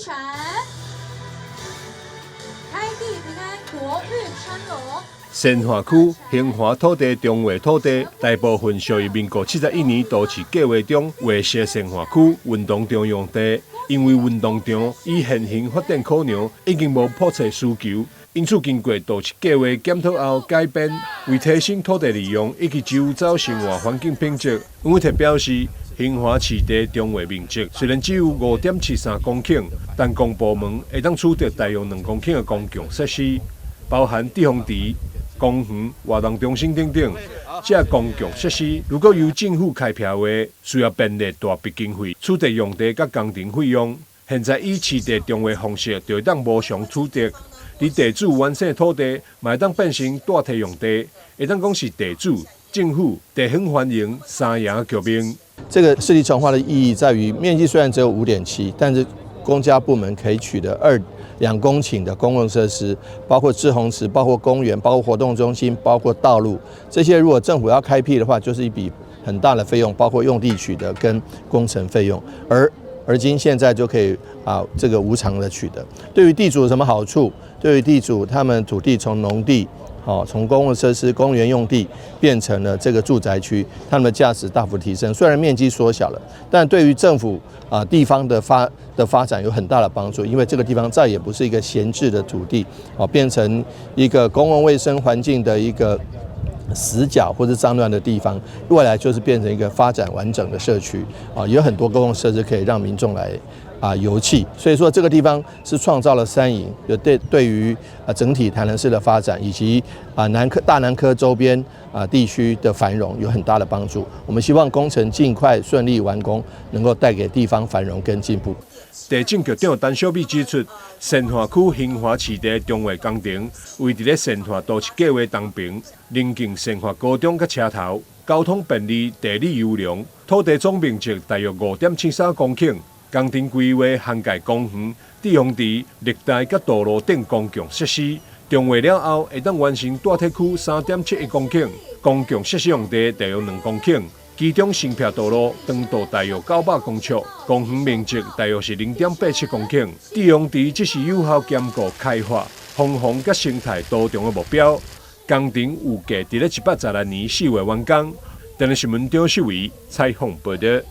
閃，開地平安，國運昌隆。善化區興華土地重劃土地，大部分屬於民國71年都市計劃中劃設善化區運動場用地，因為運動場以現行發展考量，已經無迫切需求，因此經過都市計劃檢討後改編，為提升土地利用以及周遭生活環境品質，黃偉哲表示，興華市地重劃面積雖然只有5.73公頃，但公部門會當取得大約2公頃的公共設施，包含滯洪池、公園、活動中心等等。這公共設施如果由政府開闢的話，需要編列大筆經費，取得用地佮工程費用。現在以市地重劃方式，就會當無償取得。佇地主完成的土地，嘛會當變成代替用地，會當講是地主、政府、地方繁榮三贏局面。這個市地重劃的意義在於，面積雖然只有5.7，但是公家部門可以取得2公頃的公共設施，包括滯洪池、包括公園、包括活動中心、包括道路，這些如果政府要開闢的話，就是一筆很大的費用，包括用地取得跟工程費用。而今現在就可以這個無償的取得。對於地主有什麼好處？對於地主，他們土地從農地，好，從公共設施、公園用地變成了這個住宅區，他們的價值大幅提升。雖然面積縮小了，但對於政府地方的發展有很大的幫助，因為這個地方再也不是一個閒置的土地，變成一個公共衛生環境的一個死角或者髒亂的地方，未來就是變成一個發展完整的社區，有很多公共設施可以讓民眾來遊憩，所以說這個地方是創造了三贏，有對於整體台南市的發展以及大南科周邊地區的繁榮有很大的幫助。我們希望工程盡快順利完工，能夠帶給地方繁榮跟進步。地政局長陳小美指出，善化區興華市地重劃工程位佇咧善化都市計劃東爿，鄰近善化高中佮車頭，交通便利，地理優良，土地總面積大約5.73公頃。工程規劃涵蓋公園、滯洪池、綠帶佮道路等公共設施。重劃了後，會當完成大體區3.71公頃，公共設施用地大約2公頃，其中新闢道路長度大約900公尺，公園面積大約是0.87公頃。滯洪池這是有效兼顧開發、防洪佮生態多重的目標。工程預計佇咧116年4月完工。電視新聞張秀維採訪報道。